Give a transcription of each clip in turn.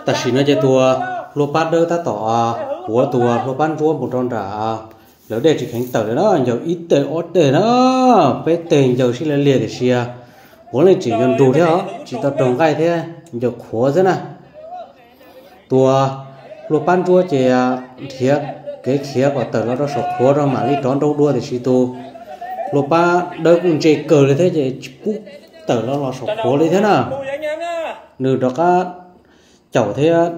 Tam sim no ces tus hluas pab dawb tab tom puav tus hluas pab ntsuab mus rau nram plawv dej tsis kheev tawm li na, ncaws ib teg ob teg na, peb teg ncaws sib lav liag tiam sis puav leej tseem yuav nrug thiab os, tsis tau raug nqaij thiab, ncaws qhuav xwb na. Tus hluas pab ntsuab ces nrhiav kev khiav kom tawm los rau saum qhuav rau mam li rov nrau dua tiam sis tus hluas pab dawb kuj ntse kawg li thiab ces tsis pub tawm los los saum qhuav li thiab na. Nws rov qab caum thiab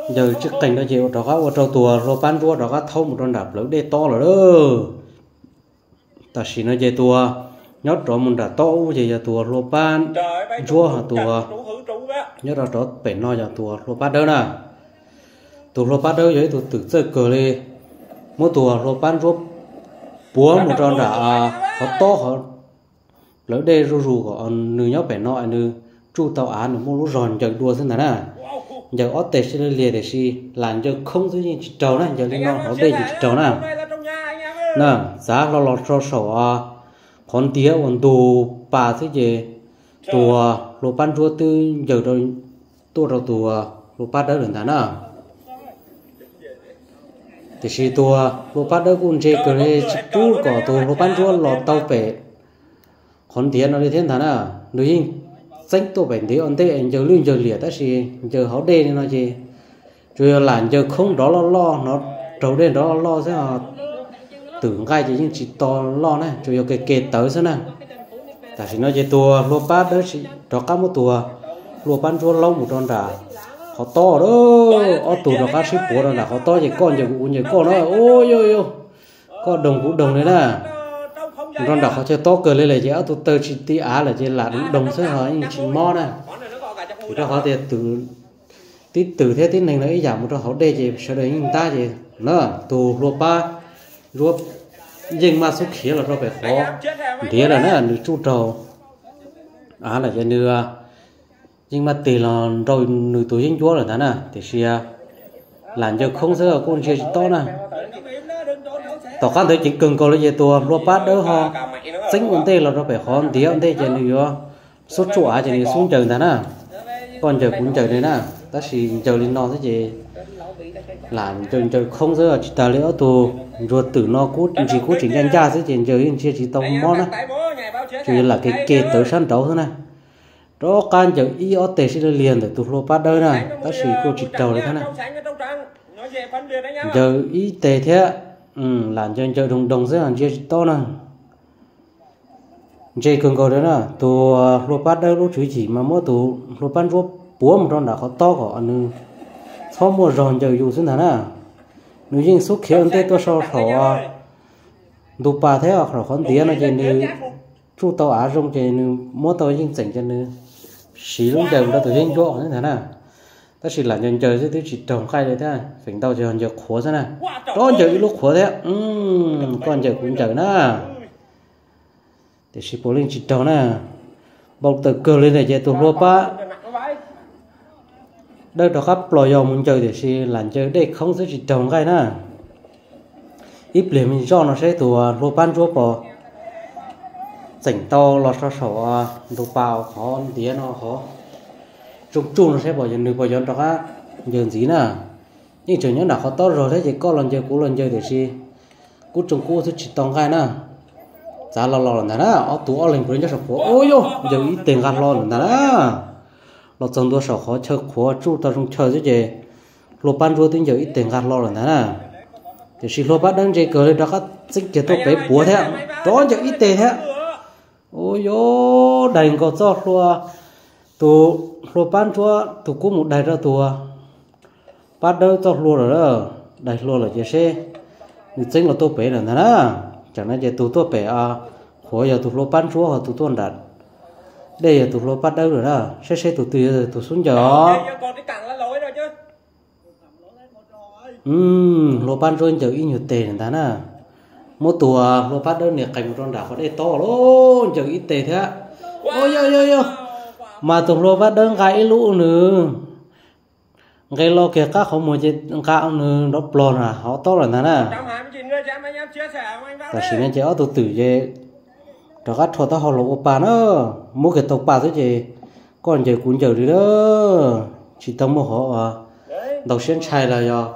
ncaws tsis qees rau ces rov qab ua rau tus hluas pab ntsuab rov qab thaub mus rau nram plawv dej tob lawm. Tam sim no ces tus nyob rov mus nram tob ub ces yog tus hluas pab ntsuab, tus nyob rov rov pem no yog tus hluas pab dawb na. Tus hluas pab dawb yog ib tug twm txawj kawg li, muab tus hluas pab ntsuab puav mus rau nram qhov tob qhov plawv dej zuj zus kom nws nyob pem no nws tsuj tau av nws muaj lub zog ncaws dua xwb ntag na. Ncaws ob teg sib lav liag tiam sis lam ncaws khoob xwb yeej tsis raug na, ncaws li no hauv dej yeej tsis raug na. Na, txav hlo los rau saum qhov ntiav uas ntug pas xwb ces tus hluas pab ntsuab twb ncaws rau, tuaj rau tus hluas pab dawb lawm ntag na. Tiam sis tus hluas pab dawb kuj ntse kawg li tsis pub kom tus hluas pab ntsuab los tau pem qhov ntiav no li thiab ntag na. Nws yeej txeeb tuaj pem ntiav ua ntej ncaws lwj ncaws liam tab sis ncaws hauv dej li no ces tsuas yog lam ncaws khoob nrov loj loj, hnov raug dej nrov loj loj xwb. Twm nqaij ces yeej tsis tau loj na, tsuas yog ke ke tawv xwb na. Tam sim no ces tus hluas pab dawb rov qab muab tus hluas pab ntsuab laub mus rau nram qhov tob lawm. Ob tug rov qab sib puav rau nram qhov tob ces koj ncaws kuv, kuv ncaws koj na, ua yuj yuj, koj doog kuv doog li na. Mus rau nram qhov chaw tob kawg li lawm ces ob tug taw tsis ti av lawm ces lam doog doog xwb ho yeej tsis mob na. Vim rau qhov tias tib twm thiab tib neeg no ib yam mus rau hauv dej ces sawv daws yeej ntab ces na, tus hluas pab ntsuab yeej maj xub khiav los rau pem qhov ntiav lawm na, nws tsuj raug av lawm ces nws yeej maj tig los nrau nws tus yeeb ncuab lawm ntag na, tiam sis lam ncaws khoob xwb kuj ntsia tsis tob na. Tom qab ntawd ceev kawg nkaus li ces tus hluas pab dawb ho txeeb ua ntej los rau pem qhov ntiav ua ntej ces nws yuav xub tsuj av ces nws xub ncaws ntag na. Koj ncaws kuv ncaws li na, tab sis ncaws li no xwb ces lam ncaws ncaws khoob xwb tsis tas li ob tug ntsuag twm no kuj ntsis kuj tseem ncaj ncaj xwb ces ncaws yeej ntsia tsis tau mob na. Tsuas yog lam ke ke tawv sab nraud xwb na. Rov qab ncaws ib ob teg sib lav liag ntawm tus hluas pab dawb na, tab sis kuj tsis raug li thiab na. Ncaws ib teg thiab, lam ncaws ncaws doog doog xwb ntsia tsis tob na. Ntse kawg nkaus li na, tus hluas pab dawb lub tswv yim mas muab tus hluas pab ntsuab puav mus rau nram qhov tob kom nws txhob muaj zog ncaws yus xwb ntag na. Nws yeej xub khiav ua ntej tuaj saum ntug pas thiab saum qhov ntiav no ces nws tsuj tau av zoo ces nws muab tau yeej txeem ces nws siv lub ncaws rau tus yeeb ncuab xwb ntag na. Tab sis lam ncaws ncaws xwb twb tsis raug nqaij li thiab, feem ntau ces yog ncaws qhuav xwb na. Rov ncaws ib lub qhuav thiab, koj ncaws kuv ncaws na. Tiam sis puav leej tsis raug na. Npau taws kawg li ntawm ces tus hluas pab dawb rov qab plhws yos mus ncaws tiam sis lam ncaws dej khoob xwb tsis raug nqaij na. Ib pliag me zoj no seb tus hluas pab ntsuab pos txeem tau los rau saum ntug pas qhov ntiav no hov, tsuj tsuj no seb pos nws pos yuav rov qab ncaws ntxiv na. Yeej tseem nyob nram qhov tob zog thiab ces koj los ncaws kuv los ncaws tiam sis kub tsoom kub xwb tsis tau nqaij na. Txav los los lawm ntag na, ob tug ob leeg puav leej nyob saum qhuav, ua yuj, ncaws ib teg nqa hlo lawm ntag na. Los txog ntua saum qhov chaw qhuav tsuj tau zoo chaw xwb ces hluas pab ntsuab twb ncaws ib teg nqa hlo lawm ntag na. Tiam sis hluas pab dawb ntse kawg li rov qab txeeb kiag tuaj pem puav thiab, rov ncaws ib teg thiab. Ua yuj, daig nkaus txoj hlua, tus hluas pab ntsuab tus kub mus daig rau tus pab dawb txoj hlua lawm, daig hlua lawm ces seb nws txeeb los tuaj pem lawm ntag na. Tsam no ces tus tuaj pem qhuav yog tus hluas pab ntsuab, ho tus tuaj nram dej yog tus hluas pab dawb lawm na. Seb seb tus twg yog tus xub ncaws os. Hluas pab ntsuab ncaws ib nyuag teg ntag na. Muab tus hluas pab dawb nias qees mus rau nram qhov dej tob lawm, ncaws ib teg thiab. Ua yuj yuj yuj, mas tus hluas pab dawb nqa ib lub nws nqes los kiag qab qhov muag ces nqa nws nrov plog nram hov tob lawm ntag na. Tam sim no ces ob tug twm ces rov qab rho taub hau los ua pa na, muab kiag tau pa xwb ces Koj ncaws kuv ncaws li na, tsis tau muaj qhov uas ntau siab ntshai los yog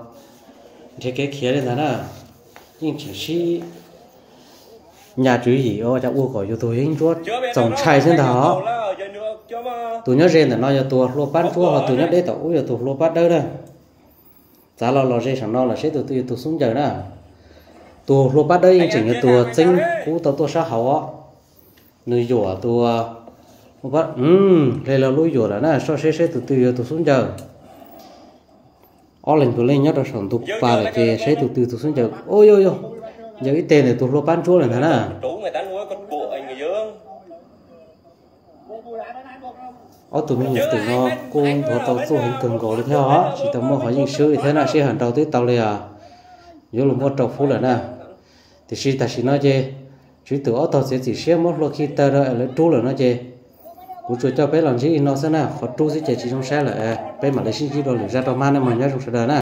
nrhiav kev khiav li ntawd na. Yeej tseem sib nyas tswv yim ua cas ua kom yus tus yeeb ncuab txaus ntshai xwb ntag os. Tus nyob ze ntawm no yog tus hlua pab ntsuab, ho tus nyob deb tom ub yog tus hlua pab dawb na. Txav los los ze saum no los seb tus twg yog tus xub ncaws na. Tus hlua pab dawb yeej tseem yog tus txeeb kub tau tuaj sab hauv os. Nws yuam tus, hle los lub yuam lawm na, soj seb seb tus twg yog tus xub ncaws. Ob leeg puav leej nyob rau saum ntug pas lawm ces seb tus twg tus xub ncaws. Ua yuj yuj, ncaws ib teg ntawm tus hlua pab ntsuab lawm ntag na. Ob tug me nyuam twm no kuj nthuav tau txuj heev kawg nkaus li thiab os, tsis tau muaj qhov yeej swb li thiab na, sij hawm nraud twb tau li os, yuav luag muaj rau phub lawm na. Tiam sis tam sim no ces tswv twm ob tog txiav txim siab muab hlua khi taw rau lawv rub lawm no ces kuv tsuas coj peb los ntsib li no xwb na, qhov rub xwb ces tsis zoo saib lawm, peb mam li sib ntsib dua lwm zaj rau mas, nej mloog nyob zoo sawv daws na.